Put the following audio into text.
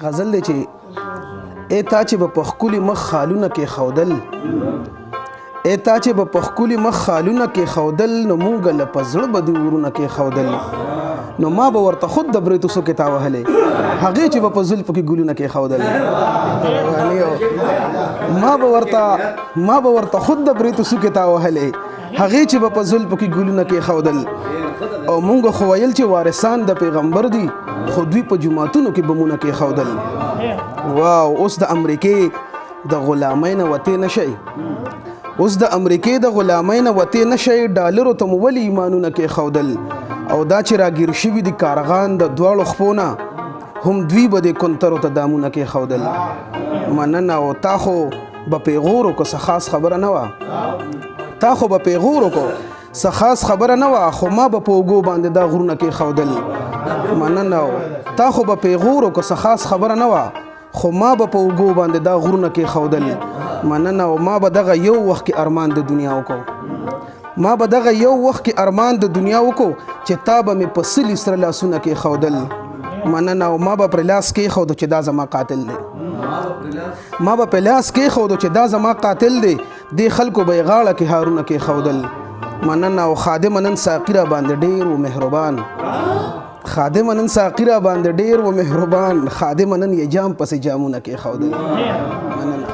غزل دی چې ای تا چې به په ښکلي مخ خالونه کېښودل، ای تا چې به په ښکلي مخ خالونه کېښودل، نو مونږ له په زړه به دې ورونه کېښودل. نو ما به ورته خود د برېتو څوکې تا وهلې، هغې چې به په زلفو کې ګلونه کېښودل. ما به ورته خود د برېتو څوکې تا وهلې، هغې چې به په زلفو کې ګلونه کېښودل. او مونږ خو ویل چې وارثان د پیغمبر دي، خو دوی په جوماتونو کې بمونه کېښودل. واو، اوس د امریکې د غلامۍ نه وتې نه شئ، اوس د امریکې د غلامۍ نه وتې نه شئ، ډالرو ته مو ولې ایمانونه کېښودل؟ او دا چې راګیر شوي دي کارغان د دواړو خپو نه، هم دوی به د کنترو ته دامونه کېښودل. مننه. او تا خو به پیغور وکړو، څه خاص خبره نه وه، تا خو به پیغور وکړو، څه خاص خبره نه وه، خو ما به په اوږو باندې دا غرونه کېښودل. مننه. تا خو به پیغور وکړو، څه خاص خبره نه وه، خو ما به په اوږو باندې دا غرونه کېښودل. مننه. او ما به دغه یو وخت کې ارمان د دنیا وکړو، ما به دغه یو وخت کې ارمان د دنیا وکړو چې تا به مې په سلي سره لاسونه کېښودل. مننه. او ما به پر لاس کېښودو چې دا زما قاتل دی، ما به په لاس کېښودو چې دا زما قاتل دی، دې خلکو به یې غاړه کې هارونه کېښودل. مننه. او خادم نن ساقي را باندې ډېر و مهربان، خادم نن ساقي را باندې ډېر و مهربان، خادم نن یې جام پسې جامونه کېښودل. مننه.